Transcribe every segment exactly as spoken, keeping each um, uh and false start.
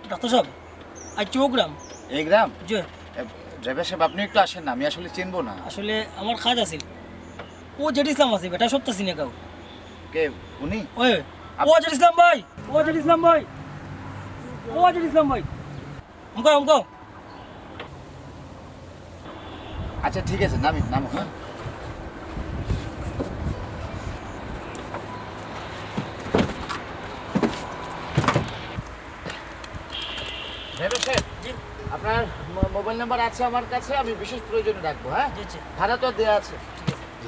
Doctor sub, আইচ্ছা অউ গ্রাম। এই গ্রাম? জি। এ, ড্রাইভার সাব, আপনি একটু আসেন না, আমি আসলে চিনবো না। আসলে আমার কাজ আছিল। অউ জেড ইসলাম আছে, বেটা সবতা চিনে গাঁও। কে, উনি? ওই, আপ- অউ জেড ইসলাম ভাই, অউ জেড ইসলাম ভাই, অউ জেড ইসলাম ভাই। অমুকাও, অমুকাও। আচ্ছা, ঠিক আছে, নামি, নামো, হ্যাঁ। ড্রাইভার সাহেব, জি। আপনার মো-, মোবাইল নাম্বার আছে আমার কাছে, আমি বিশেষ প্রয়োজনে ডাকবো, হ্যাঁ? জি, জি। ভাড়া তো দেয়া আছে। ঠিক আছে। জি।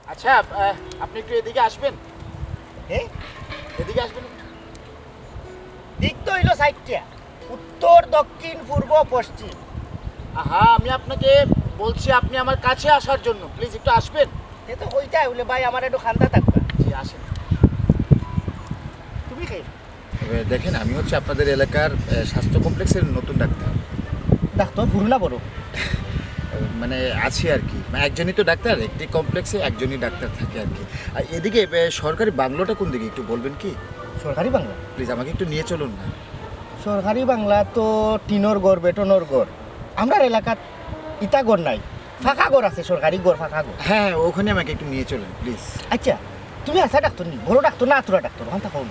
আচ্ছা, আহ, আপনি একটু এদিকে আসবেন। এ? এদিকে আসবেন। দিক তো অইলো চাইরটা, উত্তর, দক্ষিণ, পূর্ব, পশ্চিম। আহা, আমি আপনাকে বলছি আপনি আমার কাছে আসার জন্য, প্লিজ একটু আসবেন। এ তো কইতায় বলে, "ভাই, আমার একটু খান্দা থাকবা।" জি, আসেন। তুমি কে? এ, দেখেন, আমি হচ্ছে আপনাদের এলাকার, এ, স্বাস্থ্য কমপ্লেক্সের নতুন ডাক্তার। ডাক্তার পুরো না বড়? মানে, আছি আর কি। মানে, একজনই তো ডাক্তার, একটি কমপ্লেক্সে একজনই ডাক্তার থাকে আর কি। আর এদিকে, এ, সরকারি বাংলোটা কোন দিকে একটু বলবেন কি? সরকারি বাংলা? প্লিজ, আমাকে একটু নিয়ে চলুন না। সরকারি বাংলা তো টিনর ঘর, বেটনর ঘর। আমরার এলাকাত ইতা ঘর নাই, ফাঁকা ঘর আছে, সরকারি ঘর, ফাঁকা ঘর। হ্যাঁ, হ্যাঁ, ওখানে আমাকে একটু নিয়ে চলেন, প্লিজ। আচ্ছা, তুমি আছা ডাক্তার নি? বড় ডাক্তার না আতুরা ডাক্তার? ওখান থাকো।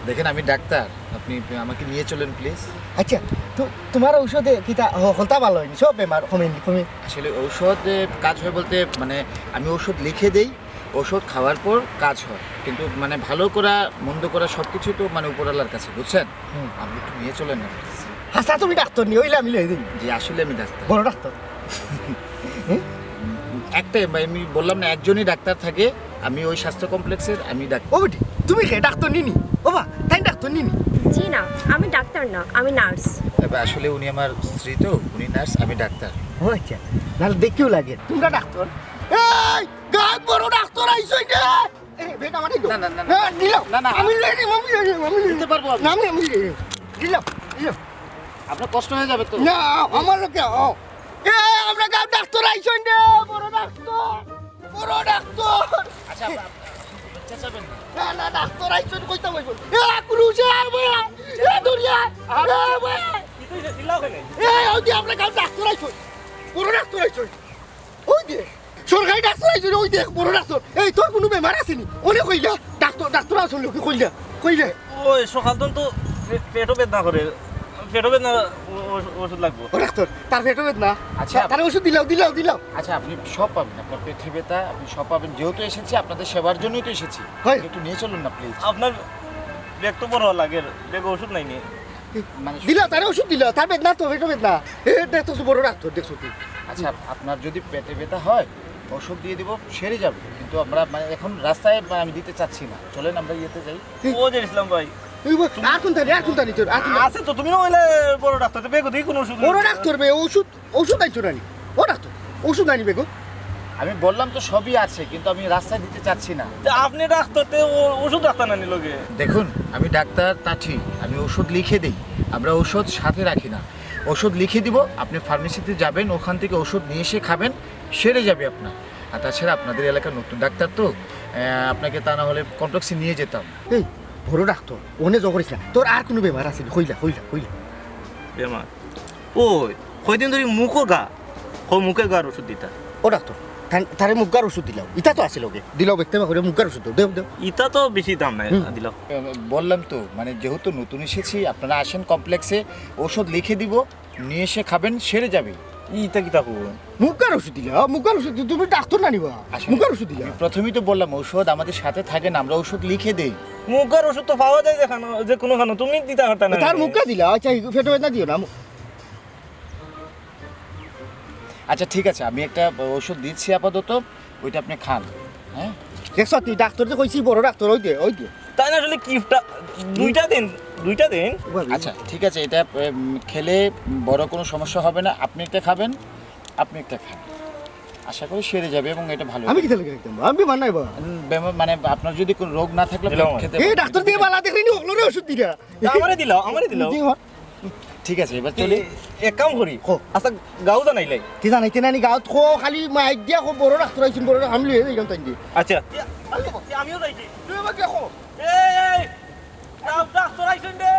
দেখেন, আমি ডাক্তার, আপনি আমাকে নিয়ে চলেন, প্লিজ। আচ্ছা, তো তোমার ঔষধে কিতা হ-, হলতা ভালা অয়নি? সব বেমার কমেনি, কমে? আসলে ঔষধে কাজ হয় বলতে, মানে, আমি ঔষধ লিখে দেই, ঔষধ খাওয়ার পর কাজ হয়, কিন্তু, মানে, ভালো করা, মন্দ করা সবকিছু তো, মানে, উপরওয়ালার কাছে, বুঝছেন? হুম। আপনি একটু নিয়ে চলেন না, প্লিজ। আচ্ছা, তুমি ডাক্তার নি, অইলে আমি লই দিই। জি, আসলে আমি ডাক্তার। বড় ডাক্তার? একটাই, আমি বললাম না, একজনই ডাক্তার থাকে, আমি ওই স্বাস্থ্য কমপ্লেক্সের, আমি ডাক্তার। ও বেটি, তুমি কে ডাক্তার নি নি? ও বা, তাই ডাক্তার নি নি? জি না, আমি ডাক্তার না, আমি নার্স। তবে আসলে উনি আমার স্ত্রী তো, উনি নার্স, আমি ডাক্তার। ও আচ্ছা, নাহলে দেখিও লাগে। তোমরা ডাক্তার? এই, গাঁওত বড় ডাক্তার আইছইন রে। এই, বেটা, আমারে দিও। না, না, না, না। না, দিলাও। না, না। আমি লই নিমু, আমি লই নিমু, আমি লই নিমু। দিতে পারবো আমি। না, আমি, আমি লই নিমু। দিলাও, দিলাও। আপনার কষ্ট হয়ে যাবে তো। না, আমার লোকে, ও। এ, আমরার গাঁওত ডাক্তার আইছইন রে, বড় ডাক্তার। বড় ডাক্তার। আচ্ছা, আপনি, আপনি চেঁচাবেন না। না, না, ডাক্তার আইছইন, কইতাম অইবো। এ, কুরুশে, এ, বয়া। এ, দরিয়া। এ, বয়া। কি তো হইছে? চিল্লাও কেনে? এ, ওই যে আমরার গাঁওত ডাক্তার আইছইন। বড় ডাক্তার আইছইন। ওই দেখ, সরকারি ডাক্তার আইছইন, ওই দেখ, বড় ডাক্তার। এই, তোর কুনু বেমার আছে নি? অনে কইলা, ডাক্তার, ডাক্তার আছইন লোকে কইলা, কইলা। ওই সকাল তন তো পে-, পেটো বেদনা করে, পেটো বেদনা ও-, ও-, ওষুধ লাগবো। ও ডাক্তার, তার পেটো বেদনা। আচ্ছা। তা-, তারে ওষুধ দিলাও, দিলাও, দিলাও। আচ্ছা, আপনি সব পাবেন, আপনার পেটে ব্যথা, আপনি সব পাবেন। যেহেতু এসেছি, আপনাদের সেবার জন্যই তো এসেছি। হয়। একটু নিয়ে চলুন না, প্লিজ। আপনার ব্যাগ তো বড় লাগে, ব্যাগে ওষুধ নাই নি। মানে দিলা, তারে ওষুধ দিলা, তার বেদনা তো, পেটো বেদনা। এ, দেখতো বড় ডাক্তার, দেখছো তুই। আচ্ছা, আপনার যদি পেটে ব্যথা হয়, ওষুধ দিয়ে দিব, সেরে যাবে। কিন্তু আমরা, মানে, এখন রাস্তায়, মানে, আমি দিতে চাচ্ছি না। চলেন, আমরা ইয়েতে যাই। ও যে ইসলাম ভাই। এই বা-, আর কুনটা নি, আর কুনটা নি তোর, আর কুনটা? আছে তো, তুমি না অইলে বড় ডাক্তার, তো ব্যাগো দেখি কুনু ওষুধ বড় নেই। ডাক্তার বে, ওষুধ, ওষুধ আনছো না নি? ও ডাক্তার, ওষুধ আনি বেগো। আমি বললাম তো সবই আছে, কিন্তু আমি রাস্তায় দিতে চাচ্ছি না। তে আপনি ডাক্তার, তে ও-, ওষুধ রাখতা না নি লগে? দেখুন, আমি ডাক্তার তা ঠিক, আমি ওষুধ লিখে দেই, আমরা ওষুধ সাথে রাখি না। ওষুধ লিখে দিব, আপনি ফার্মেসিতে যাবেন, ওখান থেকে ওষুধ নিয়ে এসে খাবেন, সেরে যাবে আপনার। আর তাছাড়া আপনাদের এলাকার নতুন ডাক্তার তো, আহ, আপনাকে তা না হলে কমপ্লেক্সে নিয়ে যেতাম। এই বড় ডাক্তার, অনে জো করিস না। তোর আর কুনু বেমার আছে নি? কইলা, কইলা, কইলা। বেমার? ওই, কয়দিন ধরি মুখো ঘা। কও মুখে ঘার ওষুধ দিতা। ও ডাক্তার, তান-, তারে মুখগার ওষুধ দিলাও। ইতা তো আছে লগে। দিলাও, বেকতে বা করে মুখগার ওষুধ দেও, দেও, দেও। ইতা তো বেশি দাম নাই, হুম। দিলাও। আহ, বললাম তো, মানে, যেহেতু নতুন এসেছি, আপনারা আসেন কমপ্লেক্সে, ঔষধ লিখে দিব, নিয়ে এসে খাবেন, সেরে যাবে। ইতা কিতা কও? মুখগার ওষুধ দিলাও, মুখগার ওষুধ দি-, তুমি ডাক্তার না নি বা? আসলে মুখগার ওষুধ দিলাও। আমি প্রথমেই তো বললাম, ঔষধ আমাদের সাথে থাকেন, আমরা ঔষধ লিখে দেই। মুখের ওষুধ তো পাওয়া যায় যে খানো, যে কোনো খানো, তুমি দিতা পারতা না। তার মুখগার দিলাও, আচ্ছা, পেটো বেদনা দিও না। মু- আচ্ছা, ঠিক আছে, আমি একটা ঔষধ দিচ্ছি আপাতত, ওইটা আপনি খান। হ্যাঁ, দেখছ তুই ডাক্তার যে কইছি বড় ডাক্তার, ওই দে, ওই দে। তাই না আসলে কিফটা দুইটা দিন, দুইটা দিন। আচ্ছা, ঠিক আছে, এটা উম, খেলে বড় কোনো সমস্যা হবে না। আপনি একটা খাবেন, আপনি একটা খান, আশা করি সেরে যাবে এবং এটা ভালো আমি কিতা লাগি খাইতাম? আমি বেমার নাই বা। উম, বেমার মানে আপনার যদি কোনো রোগ না থাকলে আপনি দিলাম। খেতে এই ডাক্তার দিয়া বালা দেখলি নি, অকলরে ওষুধ দিরা। আমারে দিলাও, আমারে দিলাও। জি, হ। ঠিক আছে, এবার চলি। এক কাম করি। কও। আচ্ছা, গাউ জানাইলাই। তি জানাইতে না নি গাউত কও, খালি মাইক দিয়া কও, বড় ডাক্তার আইছইন, বড় ডাক-, আমি লইয়া যাইতাম তাইন দি। আচ্ছা। আমিও যাইছি। তুই আমাকে কও। এই, এই, ডাক-, ডাক্তার আইছইন রে।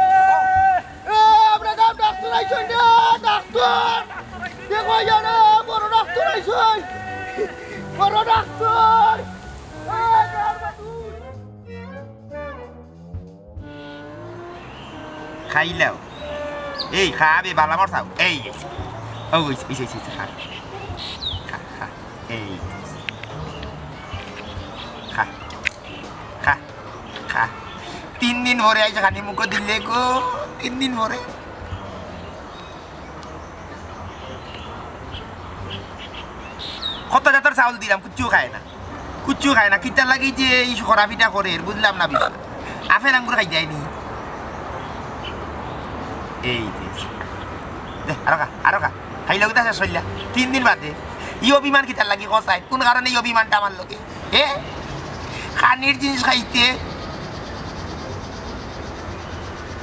এ, আমরা গাউত ডাক্তার আইছইন রে, ডাক্তার। দেখো জানো, বড় ডাক্তার আইছইন। বড় ডাক্তার। এ, ডাক্তার। খাইলাও। এই খা বে, বালা মর চাও। এই, এই। ও, এই, এই, এই, এই, খা। খা, খা। এই। খা। খা। খা। তিন দিন পরে আইসে খানি মুখো দিলে গো। তিন দিন পরে। কত জাতর চাউল দিলাম, কুচ্ছু খায় না। কুচ্ছু খায় না, কিতার লাগি যে এই খরা পিঠা করের, বুঝলাম না বিষয়। আপেল আঙ্গুর খাই যায়নি। এই যে। দে, আরো খা, আরো খা। খাইলে ওটা শেষ হইলা। তিন দিন বাদে। ই অভিমান কিতার লাগি কসাই? কোন কারণে ই অভিমানটা আমার লগে? এ? খানির জিনিস খাইতে?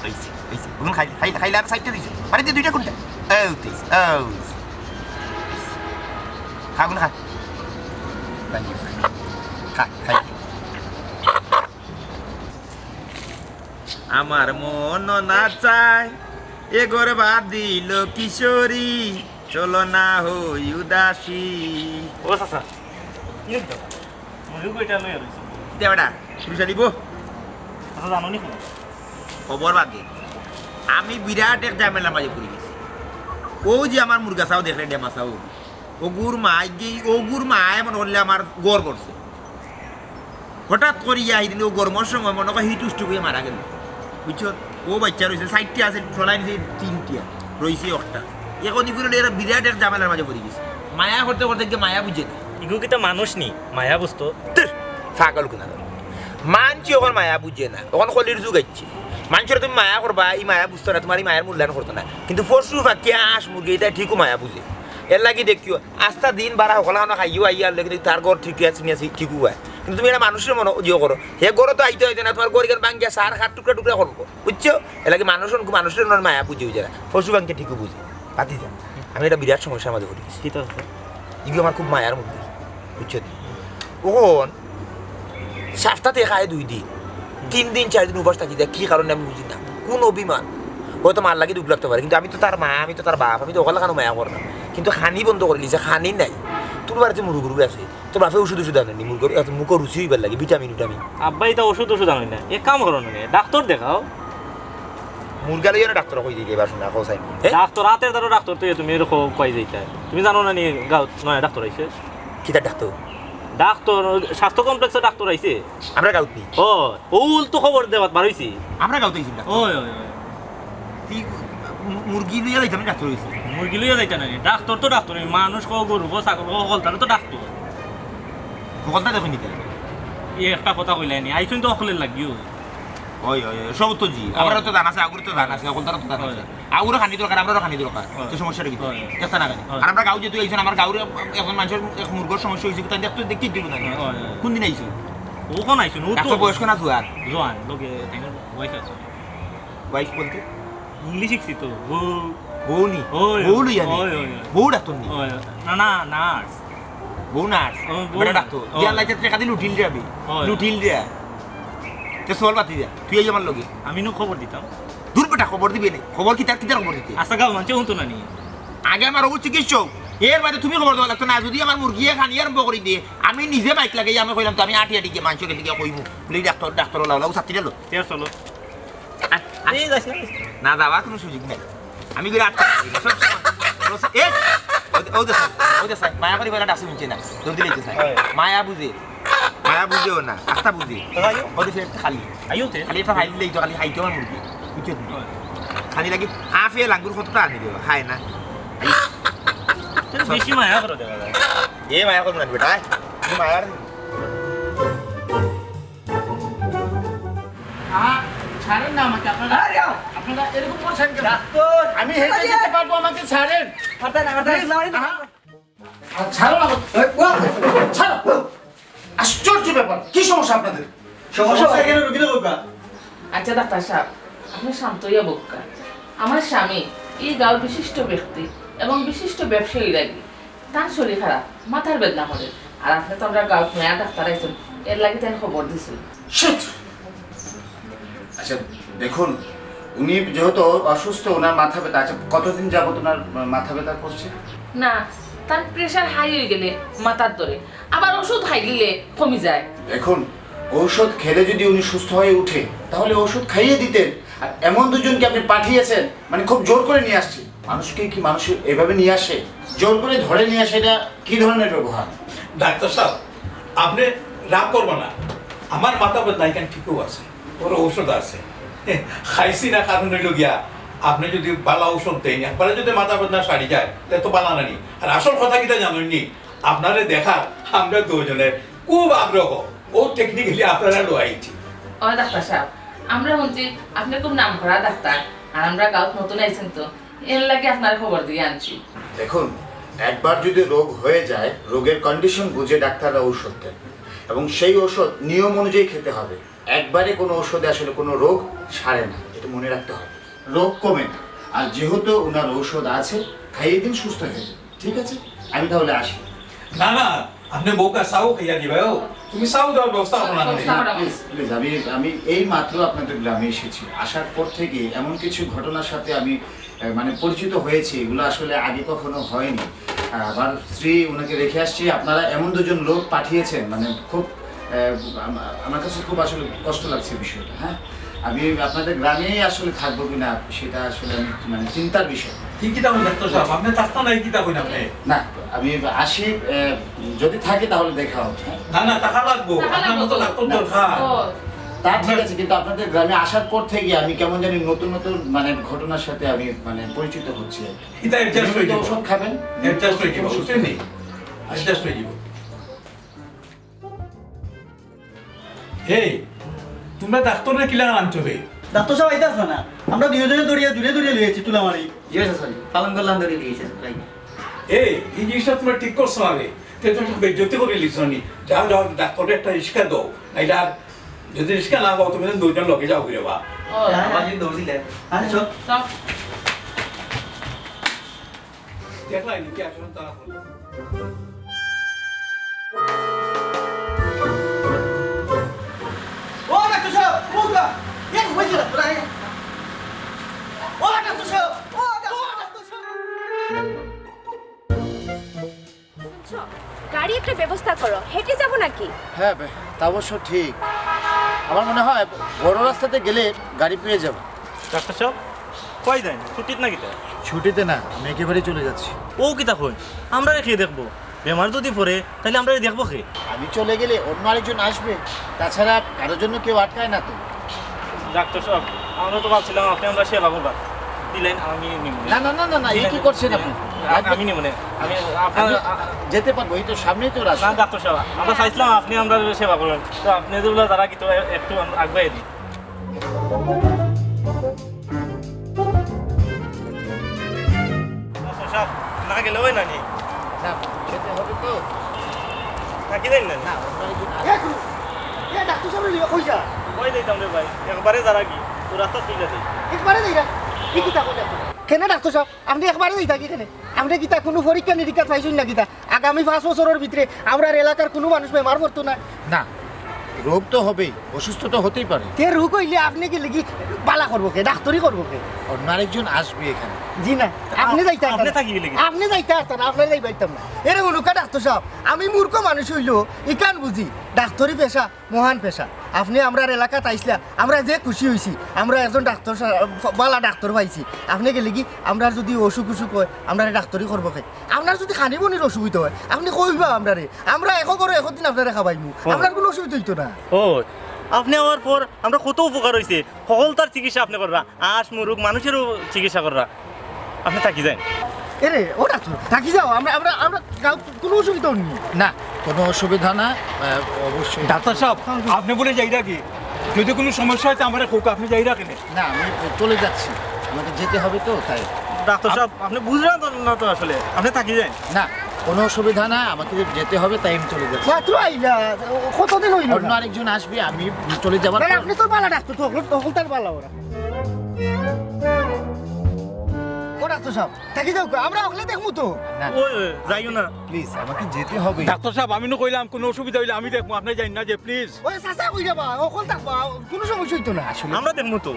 হইছে, হইছে। ওগুন খাইলে, খাইলে, খাইলে আর সাইডটা দিছে। বাড়িতে দুইটা কোনটা? ও, দিছে, ও, দিছে। খা, ওগুন খা। খা, খাই। আমার মন না চায়, এ ঘর বাঁধিল কিশোরী, চলো না হই উদাসী। ও চাচা, কি হইতো? মুরগি কয়টা লইয়া রইছে? দে বেটা, পুলিশ আনিব। চাচা, জানো নি কি? খবর বাকি। আমি বিরাট এক ঝামেলার মাঝে পড়ি গেছি। ও যে আমার মুরগা চাও দেখলে, ডেমা চাও। ওগুর মায় গি-, ওগুর মায় মনে করলে আমার গড় করছে। হঠাৎ করিয়া হিদিন ও গরমর সময় মনে কয় হিট স্ট্রোক হইয়া মারা গেল। বুঝছো? ও বাচ্চা রইছে, চাইরটা আছে, ফলাই নিছে তিনটা, রইছে একটা। এখন ইগুলো এরা বিরাট এক ঝামেলার মাঝে পড়ি গেছে। মায়া করতে করতে গিয়ে মায়া বুঝে না। ইগু কিতা মানুষ নি? মায়া বুঝতো? ধুর, পাগল কুনা। মানষে অখন মায়া বুঝে না, অখন কলির যুগ আইছে। মানষরে তুমি মায়া করবা, ই মায়া বুঝতো না, তুমার ই মায়ার মূল্যায়ন করতো না। কিন্তু পশু, পাখি, হাঁস, মুরগি, ইতা ঠিকউ মায়া বুঝে। এর লাগি দেখিও, আস্তা দিন বারা হকল খানো খাইও আইয়া, লেগে তার ঘর ঠিক আছে, নিয়ে আছে, ঠিকউ হয়। কিন্তু তুমি একটা মানুষের মনে জিও করো, হে ঘরে তো আইতে আইতে না, তুমার ঘর এখান ভাঙ্গিয়া সার খাট টুকরা টুকরা করবো, বুঝছো? এর লাগি মানুষ, মানুষের মনে মায়া বুঝে, বুঝে না, পশু পাখি ঠিকউ বুঝে। বাদ দিয়া, আমি একটা বিরাট সমস্যার মাঝে পড়ি গেছি। কিতা হচ্ছে? ইগু আমার খুব মায়ার মধ্যে, বুঝছো? অখন সপ্তাহে খায় দুই দিন, তিন দিন, চার দিন উপাস থাকি যায়, কি কারণে আমি বুঝি না, কোন অভিমান। হয়তো মার লাগি দুখ লাগতে পারে, কিন্তু আমি তো তার মা, আমি তো তার বাপ, আমি তো অকলা খানো মায়া করলাম, কিন্তু খানি বন্ধ করে দিছে, খানি নাই। তোর বাড়িতে মুরগ আছে, তোর বাপে ওষুধ ওষুধ আনেনি, মুরগর এত মুখর রুচি হইবার লাগি, ভিটামিন ভিটামিন। আব্বা, ইতা ওষুধ ওষুধ আনো না, এক কাম করো না, ডাক্তার দেখাও। মুরগা লইয়া না ডাক্তার কই দিকে এবার শোনা, কও চাই। হ্যাঁ? ডাক্তার, রাতের দ্বারা ডাক্তার তো তুমি এরকম কই যাইতা? তুমি জানো না নি গাঁও নয়া ডাক্তার আইছে? কিতা ডাক্তার? ডাক্তার, স্বাস্থ্য কমপ্লেক্সে ডাক্তার আইছে। আমরা গাঁওত নি। ও, ওল তো খবর দেওয়াত বার হইছি। আমরা গাঁওত আইছি ডাক্তার। ওই, ওই, ওই। তুই মু-, মুরগি লইয়া যাইতাম ডাক্তার হইছে। মুরগি লইয়া যাইতা নাকি? ডাক্তার তো ডাক্তার, মানুষ কো গরু কো ছাগল কো হকলতারে তো ডাক্তার। হকলতা দেখো নিতে। এই একটা কথা কইলাই নি, আইছুন তো হকলের লাগিও। ওই, ওই, ওই, সব তো জি। ওই। আমরা তো জানা আছে, আগুর তো জানা আছে, হকলতার তো জানা আছে। ওই। আগুরও খানি দরকার, আমরারও খানি দরকার। ওই। তো সমস্যা কি? ওই। দেখতা না খানি। ওই। আর আমরা গাঁও যেহেতু আইছুন, আমার গাঁওর এখন মানুষের এক মুরগর সমস্যা হইছে, তাই দেখতে দেখতে দিব না। ওই, ওই। কোন দিন আইছো? ও কোন আইছুন? ও এত তো বয়স্ক না জোয়ান? জোয়ান, লোকে তাই ওয়াইফ আছে। ওয়াইফ বলতে? ইংলিশ শিখছি তো। বউ। বউ নি? ওই, বউ ওই, লইয়া নি? ওই, ওই। বউ ডাক্তার নি? ওই, না, না, নার্স। বউ নার্স। ও, বউ বেটা নার্স। ডাক্তার। ও। ইয়ার লাইতে টেকা দি লুটিল রে আমি। ও। লুটিল রে। তে চল বাতি দিয়া। তুই আইজ আমার লগে। আমি নু খবর দিতাম। দূর বেটা, খবর দিবি নি। খবর কিতার, কিতার খবর দিতে? আচ্ছা, গাঁও মানষে হুনতো না নি? আগে আমার অউ চিকিৎসক। এর বাদে তুমি খবর দেওয়া লাগতো না। যদি আমার মুরগিয়ে খানি আরম্ভ করি দিয়ে, আমি নিজে বাইক লাগাই আমি কইলাম তো আমি আটি আটি গিয়া মানষর গেছে গিয়া কইমু। বলে, "ডাক্তার, ডাক্তার, ওলা, ওলা, ও ছাত্রী এলো।" তে চলো। আ, আ, এই যাস না। না, যাওয়ার কোনো সুযোগ নাই। আমি করে আটকা। সব সময়। এ, ও দে, ও দে, ও দে, স্যার। মায়া করি বলে ডাকছে শুনছে না। জলদি লেগে স্যার। হয়। মায়া বুঝে। মায়া বুঝেও না। আস্তা বুঝে। তো আইও। ও দে, সে খালি। আইও তে। খালি একটা ফাইল দিলেই তো খালি খাইতে আমার মুরগি। বুঝছো তুমি? হয়। খালি লাগি হাফে লাঙ্গুর কতটা আনি দেবা। খায় না। আইও। তুমি বেশি মায়া করো দেখা যায়। এ মায়া করো না বেটা। তুমি মায়ার আহা, ছাড়েন না আমাকে, আপনারা, আরে, আও। আপনারা এরকম করছেন কেন? ডাক্তার। আমি হেঁটে আরে। যেতে পারবো, আমাকে ছাড়েন। পারতা না, পারতা না। Please, আহা। আর ছাড়ো না আমাকে। এই, ও, ছাড়ো। আশ্চর্য ব্যাপার, কি সমস্যা আপনাদের? সমস্যা? সমস্যা এখানে রুগী তো বলবা। আচ্ছা ডাক্তার সাহেব, আপনি শান্ত হইয়া বক্কা। আমার স্বামী এই গাঁওর বিশিষ্ট ব্যক্তি এবং বিশিষ্ট ব্যবসায়ী লাগি। তান শরীর খারাপ, মাথার বেদনা করে। আর আপনি তো আমরা গাঁওত নয়া ডাক্তার আইছেন, এর লাগি তাই খবর দিছেন। Shit! আচ্ছা, দেখুন, উনি যেহেতু অসুস্থ, ওনার মাথা ব্যথা। আচ্ছা, কতদিন যাবত ওনার মাথা ব্যথা করছে? না, তার প্রেশার হাই হয়ে গেলে মাথার ধরে, আবার ওষুধ খাইলিলে কমি যায়। দেখুন, ঔষধ খেলে যদি উনি সুস্থ হয়ে উঠে, তাহলে ওষুধ খাইয়ে দিতেন। আর এমন দুজনকে আপনি পাঠিয়েছেন, মানে, খুব জোর করে নিয়ে আসছে। মানুষকে কি মানুষ এভাবে নিয়ে আসে? জোর করে ধরে নিয়ে আসে, এটা কি ধরনের ব্যবহার? ডাক্তার সাহেব, আপনি রাগ করবেন না, আমার মাথা ব্যথা এখানে ঠিকও আছে, ওর ঔষধ আছে। খাইছি না কারণ হইল গিয়া, আপনি যদি বালা ঔষধ দেন, একবারে যদি মাথা ব্যথা সারি যায়, তাহলে তো বালা নানি। আর আসল কথা কিতা জানেন নি, আপনারে দেখার আমরা দুজনের খুব আগ্রহ, ও টেকনিক্যালি আপনারা লইছি। ও ডাক্তার সাহেব, আমরা শুনছি আপনি খুব নাম করা ডাক্তার, আর আমরা গাঁওত নতুন আইছেন তো, এর লাগি আপনার খবর দিয়ে আনছি। দেখুন, একবার যদি রোগ হয়ে যায়, রোগের কন্ডিশন বুঝে ডাক্তাররা ঔষধ দেন, এবং সেই ঔষধ নিয়ম অনুযায়ী খেতে হবে। একবারে কোনো ঔষধে আসলে কোনো রোগ সারে না, এটা মনে রাখতে হবে। রোগ কমে না, আর যেহেতু ওনার ঔষধ আছে, খাইয়ে দিন, সুস্থ হয়ে যাবে। ঠিক আছে, আমি তাহলে আসি। না, না, আপনি বউকা চাও খাইয়া দিবা, ও, তুমি চাও দেওয়ার ব্যবস্থা করো না, ব্যবস্থা করো। প্লিজ, প্লিজ, আমি, আমি এই মাত্র আপনাদের গ্রামে এসেছি। আসার পর থেকে এমন কিছু ঘটনার সাথে আমি, আহ, মানে, পরিচিত হয়েছি, এগুলো আসলে আগে কখনো হয়নি। আহ, আমার স্ত্রী ওনাকে রেখে আসছি, আপনারা এমন দুজন লোক পাঠিয়েছেন, মানে, খুব, আহ, আমা-, আমার কাছে খুব আসলে কষ্ট লাগছে বিষয়টা। হ্যাঁ, আমি আপনাদের গ্রামেই আসলে থাকবো কিনা সেটা আসলে আমি, মানে, চিন্তার বিষয়। কি কিতা কইন ডাক্তার সাহেব? আপনি থাকতা নাই কিতা কইন আপনি? না, আমি আসি, আহ, যদি থাকে তাহলে দেখা হবে, হ্যাঁ? না, না, থাকা লাগবো। থাকা আপনার লাগবো মতো তো। ডাক্তার না। দরকার। ও। তা ঠিক আছে, কিন্তু আপনাদের গ্রামে আসার পর থেকে আমি কেমন জানি নতুন নতুন, মানে, ঘটনার সাথে আমি, মানে, পরিচিত হচ্ছি আর কি। এটা অ্যাডজাস্ট হয়ে নিয়মিত যাবো। ঔষধ খাবেন। অ্যাডজাস্ট হয়ে যাবো, বুঝছেন নি? অ্যাডজাস্ট হয়ে যাবো। এই, তোমরা ডাক্তাররে কিলা আনছো রে? ডাক্তার সাহেব আইতাছ না, না? আমরা দুইজনে দৌড়িয়া, দূরে দূরে লইয়াছি তুলামারি। জি, স্যার, সরি। পালন করলাম, দৌড়িয়ে দিয়েছে, ভাই। এই, এই জিনিসটা তোমরা ঠিক করছো না রে। তে তুমি বেজ্জতি করে লিখছো নি। যাও, যাও, ডাক্তাররে একটা রিক্সা দাও। নাইলে আর যদি রিক্সা না পাও, তুমি দুইজন লগে যাও ফিরে বা। ও, হ্যাঁ, আমার হ্যাঁ। যদি দৌড় দিলে। আচ্ছা, চল। চল। দেখলাই নাকি আসলে তারা বলে। ও ডাক্তার সাহেব, ও দা, এ, ওই যে ডাক্তার, আয়। ও ডাক্তার সাহেব, ও ডাক্তার, ও ডাক্তার সাহেব। শুনছো? গাড়ি একটা ব্যবস্থা করো, হেঁটে যাবো নাকি? হ্যাঁ, বে-, তা অবশ্য ঠিক। আমার মনে হয় বড় রাস্তাতে গেলে গাড়ি পেয়ে যাবো। ডাক্তার সাহেব, কই যাইন? ছুটিত না কিতা? ছুটিতে না, আমি একেবারেই চলে যাচ্ছি। ও কিতা কই? আমরারে কে দেখবো? বেমার যদি পড়ে, তাহলে আমরারে দেখবো কে? আমি চলে গেলে অন্য আরেকজন আসবে, তাছাড়া কারোর জন্য কেউ আটকায় না তো। ডাক্তার সাহেব, আমরা তো ভাবছিলাম আপনি আমরা সেবা করবা। দিলেন, আমি নিব। না, না, না, না, না, এ কি করছেন আপনি? আমি, আমি নিব না। আমি আপনার, আমি আ-, আ-, যেতে পারবো, এই তো সামনেই তো রাস্তা। না, ডাক্তার সাহেব, আমরা চাইছিলাম আপনি আমরা সেবা করবেন। তো আপনি যেগুলো যারা কি তো এ-, একটু আগ বাড়াই দিন। ডাক্তার সাহেব, না গেলে হয় না নি? না, যেতে হবে তো। না, কি দেন না? না, ওখানে একজন এ, আসবে। এ, ডাক্তার সাহেব, নিয়ে কই যা? কই যাইতাম রে ভাই? একবারে যারা কি? তো রাস্তা তুই যাতে। একবারে যাই না। কি কিতা কই ডাক্তার? কেনে ডাক্তার সাহেব? আপনি একবারে যাই থাকি কেনে? আপনে কিতা কুনু পরীক্ষা নিরীক্ষা পাইছইন না কিতা? আগামী পাঁচ বছরর ভিতরে আমরার এলাকার কুনু মানুষ বেমার পড়তো না। না, রোগ তো হবেই, অসুস্থ তো হতেই পারে। তে রোগ অইলে আপনে গেলে কি বালা করবো কে, ডাক্তারি করবো কে? অন্য আরেকজন আসবে এখানে। জি না, আপনে যাইতা আপনে থাকি গেলে কি? আপনে যাইতা পারতা না, আপনারে যাইবা পারতাম না। এরে হুনুক্কা ডাক্তার সাব, আমি মূর্খ মানুষ অইলো, ইখান বুঝি, ডাক্তারি পেশা মহান পেশা। আপনে আমরার এলাকাত আইছলা, আমরা যে খুশি অইছি, আমরা একজন ডাক্তার সা-, বালা ডাক্তার পাইছি। আপনে গেলে কি আমরার যুদি অসুখ অসুখ অয়, আমরারে ডাক্তারি করবো কে? আপনার যুদি খানি বনির অসুবিধা অয়, আপনে কইবা আমরারে, আমরা একো করো একদিন আপনারে খাবাইমু, আপনার কুনু অসুবিধা অইতো না। ও, আপনে আওয়ার পর আমরার কত উপকার অইছে, হকলতার চিকিৎসা আপনে কররা, আঁশ মুরগ মানুষেরও চিকিৎসা কররা, আপনে থাকি যাইন। এরে ও ডাক্তার, থাকি যাও, আমরা আমরা আমরা গাঁও কুনু অসুবিধা অইনি। না, কোনো অসুবিধা না। আহ, অবশ্যই। ডাক্তার সাব, আপনে বুলে যাইরা কি? যুদি কুনু সমস্যা অয় তে আমারে কউক্কা, আপনে যাইরা কেনে? না, আমি চলে যাচ্ছি, আমাকে যেতে হবে তো, তাই। ডাক্তার সাব, আপনে বুঝরা তো না তো আসলে, আপনে থাকি যাইন। না, কোনো অসুবিধা না, আমাকে যেতে হবে, তাই আমি চলে যাচ্ছি। মাত্র আইলা, কতদিন অইলো অন্য না? আরেকজন আসবে, আমি চলে যাবার না, না, পর- আপনে তো বালা ডাক্তার, তো হকল হকলতার বালা ওরা। ও ডাক্তার সাব, থাকি যাও, আমরা হকলে দেখমু তো। না, ওই, ওই, যাইও না। প্লিজ, আমাকে যেতে হবে। ডাক্তার সাব, আমি নু কইলাম কুনু অসুবিধা অইলে আমি দেখমু, আপনে যাইন না যে প্লিজ। ওই চাচা কই যাবা, হকল থাকবা, কুনু সমস্যা অইতো না। আসলে আমরা দেখমু তো।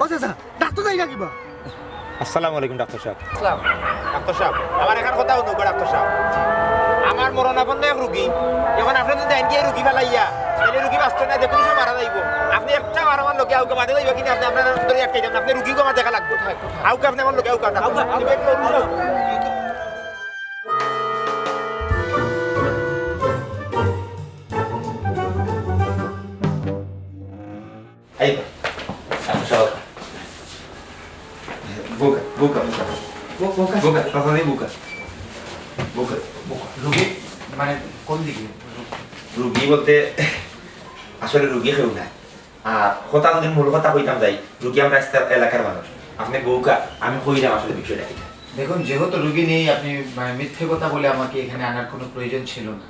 ও চাচা, ডাক্তার যাই না কিবা? আসসালামু আলাইকুম ডাক্তার সাব। ডাক্তার সাব, আমার এখান কথা হুনুক্কা ডাক্তার সাব। আমার মরণাপন্ন এক রুগী, এখন আপনে যুদি আইন গিয়া রুগী ফালাইয়া, তাইলে রুগী বাঁচতো না, যে কুনু সময় মারা যাইবো। আপনে একটা বার আমার লগে আউক্কা, বাদে যাইবা কিনা, আপনে আপনার ধরে আটকাই যান, আপনে রুগীগু আমার দেখা লাগবো। আউক্কা, আপনে আমার লগে আউক্কা। এই, আচ্ছা, সব। বুকা, বুকা, বুকা। বু-, বুকা। বুকা, তাড়াতাড়ি বুকা। বুকা, বুকা। রুগী, মানে, কোন দিকে? রুগী বলতে, আসলে রুগী কেউ না। আর কথা যদি মূল কথা কইতাম যাই, রুগী আমরা আস্তা এলাকার মানুষ। আপনে বুকা, আমি কইলাম আসলে বিষয়টা কিতা। দেখুন, যেহেতু রুগী নেই, আপনি, মানে, মিথ্যে কথা বলে আমাকে এখানে আনার কোনো প্রয়োজন ছিল না।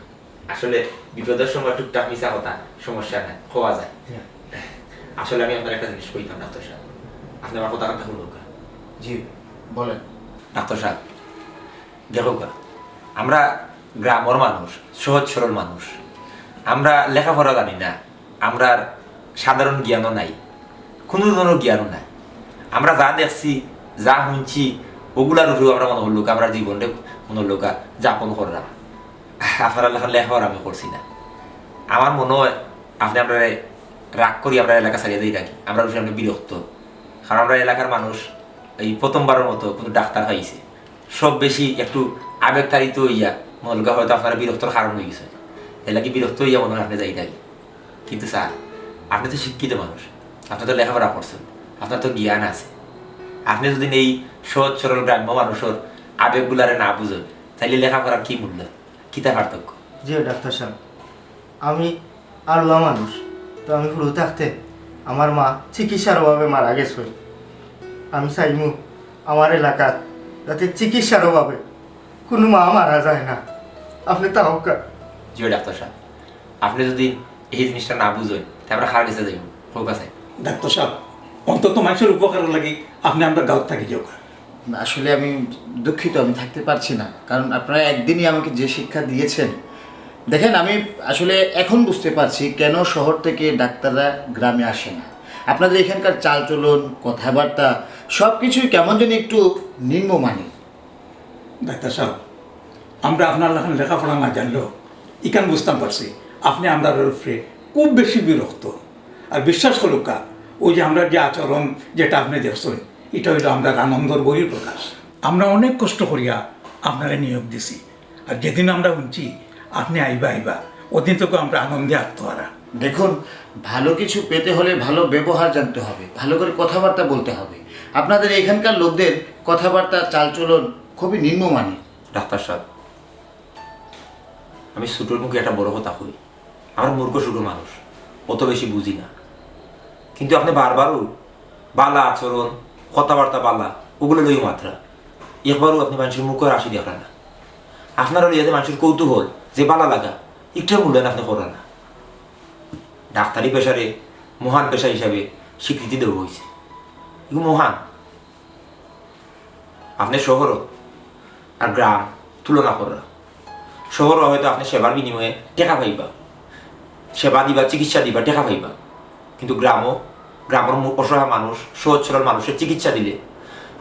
আসলে বিপদর সময় টুকটাক মিছা কথা সমস্যা নাই, কওয়া যায়। জি। আসলে আমি আপনারে একটা জিনিস কইতাম ডাক্তার সাব, আপনে আমার কথা কানটা হুনুক্কা। জি, বলেন। ডাক্তার সাব, দেখউক্কা, আমরা গ্রামর মানুষ, সহজ সরল মানুষ, আমরা লেখাপড়া জানি না, আমরার সাধারণ জ্ঞানও নাই, কুনু ধরনর জ্ঞানও নাই। আমরা যা দেখছি, যা হুনছি, অগুলার উপরেউ আমরা মনো করলুক্কা, আমরার জীবনরে মনো করলুক্কা যাপন কররাম। আপনারার লাখান লেখাপড়া আমি করছি না। আমার মনো অয় আপনে আমরারে রাগ করি আমরার এলাকা ছাড়িয়া যাইরা কি, আমরার উপরে আপনে বিরক্ত। কারণ আমরার এলাকার মানুষ এই প্রথমবারর মতো কুনু ডাক্তার পাইছে, সব বেশি একটু আবেগতাড়িত অইয়া মনো করলুক্কা হয়তো আপনারা বিরক্তর কারণ অইগেছে, এরলাগি বিরক্ত অইয়া মনো অয় আপনে যাইরা কি। কিন্তু স্যার, আপনে তো শিক্ষিত মানুষ, আপনে তো লেখাপড়া করছইন, আপনার তো জ্ঞান আছে। আপনে যুদি এই সহজ সরল গ্রাম্য মানুষর আবেগগুলারে না বুঝইন, তাইলে লেখাপড়ার কি মূল্য, কিতা পার্থক্য? জি ডাক্তার সাব, আমি আড়ুয়া মানুষ, তো আমি হুরু থাকতে আমার মা চিকিৎসার অভাবে মারা গেছে। আমি চাইমু আমার এলাকাত যাতে চিকিৎসার অভাবে কুনু মা মারা যায় না। আপনে তা হোক। জি ডাক্তার সাব, আপনে যুদি এই জিনিসটা না বুঝইন, তে আমরা কার গেছে যাইমু? কউক্কা চাই। ডাক্তার সাব, অন্তত মানষর উপকারর লাগি আপনে আমরার গাঁওত থাকি যাউক্কা। আসলে আমি দুঃখিত, আমি থাকতে পারছি না, কারণ আপনারা একদিনই আমাকে যে শিক্ষা দিয়েছেন, দেখেন, আমি আসলে এখন বুঝতে পারছি কেন শহর থেকে ডাক্তাররা গ্রামে আসে না। আপনাদের এখানকার চালচলন, কথাবার্তা, সব কিছুই কেমন যেন একটু নিম্নমানের। ডাক্তার সাব, আমরা আপনার লাখান লেখাপড়া না জানলেও ইখান বুঝতাম পারছি, আপনে আমরার উপরে খুব বেশি বিরক্ত। আর বিশ্বাস করউক্কা, অউ যে আমরার যে আচরণ, যেটা আপনে দেখছইন, ইটা অইলো আমরার আনন্দর বহিঃপ্রকাশ। আমরা অনেক কষ্ট করিয়া আপনারে নিয়োগ দিছি, আর যেদিন আমরা হুনছি আপনে আইবা আইবা, অদিন থাকি আমরা আনন্দে আত্মহারা। দেখুন, ভালো কিছু পেতে হলে ভালো ব্যবহার জানতে হবে, ভালো করে কথাবার্তা বলতে হবে। আপনাদের এখানকার লোকদের কথাবার্তা, চালচলন খুবই নিম্নমানের। ডাক্তার সাব, আমি ছোটর মুখে একটা বড় কথা কই, আমরা মূর্খ ছোট মানুষ, অত বেশি বুঝি না, কিন্তু আপনে বারবারউ বালা আচরণ, কথাবার্তা বালা, অগুলা লইয়া মাতরা। একবারও আপনে মানষর মুখর হাসি দেখরা না। আপনারে লইয়া যে মানষর কৌতূহল, যে বালা লাগা, ইটার মূল্যায়ন আপনে কররা না। ডাক্তারি পেশারে মহান পেশা হিসাবে স্বীকৃতি দেওয়া অইছে, ইগু মহান। আপনে শহরও আর গ্রাম তুলনা কররা। শহরও হয়তো আপনে সেবার বিনিময়ে টেকা পাইবা, সেবা দিবা, চিকিৎসা দিবা, টেকা পাইবা, কিন্তু গ্রামও, গ্রামর মু-, অসহায় মানুষ, সহজ সরল মানুষের চিকিৎসা দিলে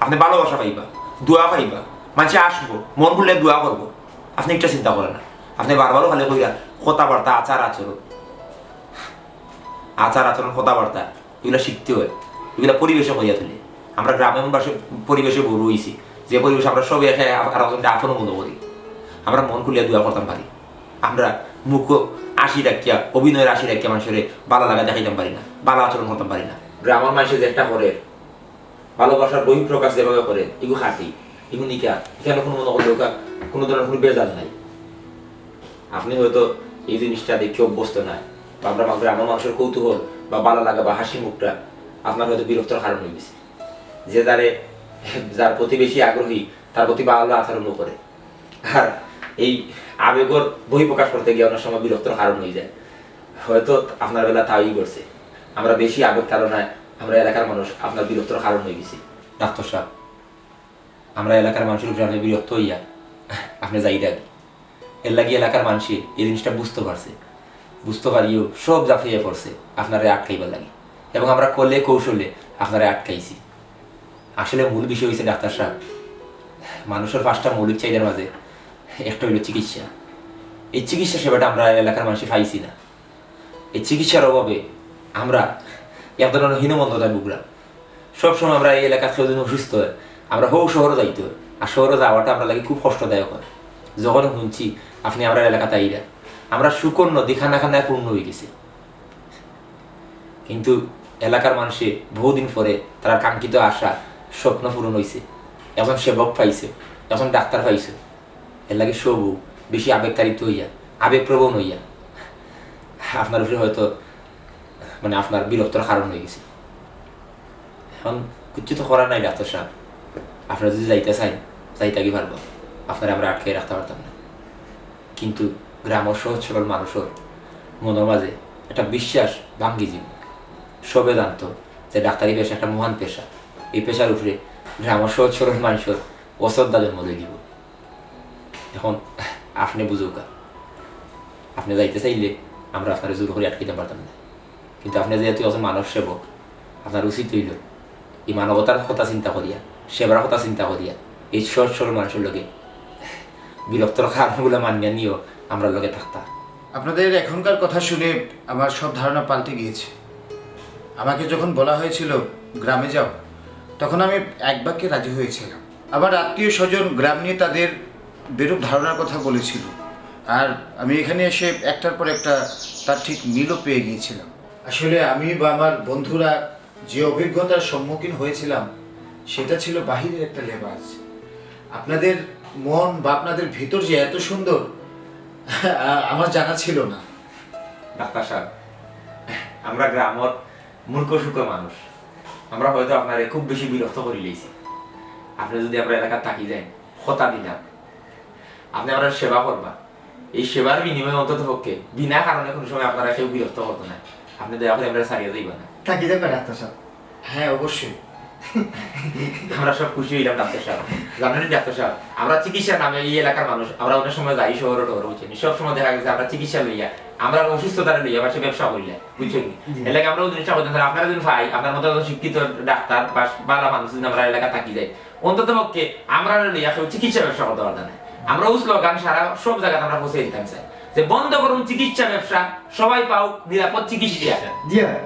আপনে ভালোবাসা পাইবা, দোয়া পাইবা, মানষে আসবো, মন খুলে দোয়া করবো। আপনে একটা চিন্তা করেন না, আপনে বারবারও খালি কইরা কথাবার্তা, আচার আচরণ, আচার আচরণ, কথাবার্তা, এগুলা শিখতে হয়, এগুলা পরিবেশে করিয়া তুলে। আমরা গ্রামীণ বাসে-, পরিবেশে বড় হইছি, যে পরিবেশে আমরা সবে একে আ-, আর একজনকে আপন মনে করি, আমরা মন খুলিয়া দোয়া করতাম পারি, আমরা মুখো আসি রাখিয়া, অভিনয়ের আসি রাখিয়া মানুষের ভালা লাগা দেখাইতাম পারি না, ভালা আচরণ করতাম পারি না। গ্রামের মানুষে যেটা করে, ভালোবাসার বহিঃপ্রকাশ যেভাবে করে, এগু খাটি, এগু নিকা, এখানে কোনো মনে করলে ওকা কোনো ধরনের কোনো বেজাল নাই। আপনে হয়তো এই জিনিসটা দেখে অভ্যস্ত নাই, বা আমরা গ্রামের মানুষের কৌতূহল বা ভালা লাগা বা হাসি মুখটা আপনার হয়তো বিরক্তর কারণ হয়ে গেছে। যে যারে, যার প্রতি বেশি আগ্রহী, তার প্রতি ভালো আচরণও করে। আর এই আবেগর বহিঃপ্রকাশ করতে গিয়ে অনেক সময় বিরক্তর কারণ হয়ে যায়। হয়তো আপনার বেলা তাই ঘটছে, আমরা বেশি আবেগ তাড়নায় আমরা এলাকার মানুষ আপনার বিরক্তর কারণ হয়ে গেছি। ডাক্তার সাহেব, আমরা এলাকার মানুষের উপরে আপনে বিরক্ত হইয়া আপনে যাই দেন, এর লাগি এলাকার মানুষে এই জিনিসটা বুঝতে পারছে, বুঝতে পারিও সব জাফিয়ে পড়ছে আপনারে আটকাইবার লাগি, এবং আমরা কলে কৌশলে আপনারে আটকাইছি। আসলে মূল বিষয় হইছে ডাক্তার সাহেব, মানুষের পাঁচটা মৌলিক চাহিদার মাঝে একটা হইল চিকিৎসা। এই চিকিৎসা সেবাটা আমরা এলাকার মানুষে পাইছি না। এই চিকিৎসার অভাবে আমরা এক ধরনের হীনমন্যতায় ভুগলাম। সবসময় আমরা এই এলাকার কেউ যদি অসুস্থ হয়, আমরা হৌ শহরে যাইতে হয়, আর শহরে যাওয়াটা আমরা লাগি খুব কষ্টদায়ক হয়। যখন শুনছি আপনি আমরা এলাকাত আইরা, আমরা শুকর নদী খানা খানায় পূর্ণ হয়ে গেছে। কিন্তু এলাকার মানুষে বহুদিন পরে তারা কাঙ্ক্ষিত আশা, স্বপ্ন পূরণ হইছে। একজন সেবক পাইছে, একজন ডাক্তার পাইছে, এর লাগি সবু বেশি আবেগতাড়িত হইয়া, আবেগপ্রবণ হইয়া আপনার উপরে হয়তো, মানে, আপনার বিরক্তর কারণ হয়ে গেছে। এখন কিচ্ছু তো করার নাই ডাক্তার সাহেব, আপনারা যদি যাইতে চাইন, যাইতা কি পারবো, আপনারা আমরা আটকে রাখতে পারতাম না। কিন্তু গ্রামের সহজ সরল মানুষের মনের মাঝে একটা বিশ্বাস ভাঙ্গি জীবন। সবে জানতো যে ডাক্তারি পেশা একটা মহান পেশা। এই পেশার উপরে গ্রামের সহজ সরল মানুষের অশ্রদ্ধা জন্ম দিয়ে দিব। এখন আপনি বুঝুকা, আপনি যাইতে চাইলে আমরা আপনারে জোর করে আটকাইতে পারতাম না। কিন্তু আপনি যেহেতু একজন মানব সেবক, আপনার উচিত হইল এই মানবতার কথা চিন্তা করিয়া, সেবার কথা চিন্তা করিয়া, এই সহজ সরল মানুষের লগে বিরক্তর কারণগুলো মানিয়া নিয়েও আমরা লগে থাকতা। আপনাদের এখনকার কথা শুনে আমার সব ধারণা পাল্টে গিয়েছে। আমাকে যখন বলা হয়েছিল গ্রামে যাও, তখন আমি এক বাক্যে রাজি হয়েছিলাম। আমার আত্মীয় স্বজন গ্রাম নিয়ে তাদের বিরূপ ধারণার কথা বলেছিল, আর আমি এখানে এসে একটার পর একটা তার ঠিক মিলও পেয়ে গিয়েছিলাম। আসলে আমি বা আমার বন্ধুরা যে অভিজ্ঞতার সম্মুখীন হয়েছিলাম, সেটা ছিল বাহিরের একটা লেবাস। আপনাদের মন বা আপনাদের ভিতর যে এত সুন্দর, আ-, আমার জানা ছিল না। ডাক্তার সাহেব, আমরা গ্রামর মূর্খ সুখ মানুষ, আমরা হয়তো আপনারে খুব বেশি বিরক্ত করি লইছি। আপনি যদি আমরা এলাকাত থাকি যাইন, কথা দিলাম, আপনি আমরা সেবা করবা। এই সেবার বিনিময়ে অন্তত পক্ষে বিনা কারণে কোনো সময় আপনারা কেউ বিরক্ত করতো না। আপনি দয়া করে আমরা ছাড়িয়ে যাইবা না। থাকি যাবে ডাক্তার সাহেব। হ্যাঁ, অবশ্যই। আমরা সব খুশি হইলাম ডাক্তার সাহেব। জানেন ডাক্তার সাহেব, আমরা চিকিৎসার নামে এই এলাকার মানুষ, আমরা অনেক সময় যাই শহরে টহরে, বুঝছেন? সব সময় দেখা গেছে আমরা চিকিৎসা লইয়া, আমরা অসুস্থতাটা লইয়া, পাশে ব্যবসা করিয়া, বুঝছেন? এলাকা আমরা ওই জিনিসটা করতে, আপনারা যদি ভাই, আপনার মতো একজন শিক্ষিত ডাক্তার বা বালা মানুষ যদি আমরা এলাকা থাকি যাই, অন্তত পক্ষে আমরা লইয়া কেউ চিকিৎসা ব্যবসা করতে পারতাম না। আমরা ওই স্লোগান সারা সব জায়গাতে আমরা পৌঁছে দিতাম চাই যে বন্ধ করুন চিকিৎসা ব্যবসা, সবাই পাও নিরাপদ চিকিৎসা। জি হ্যাঁ।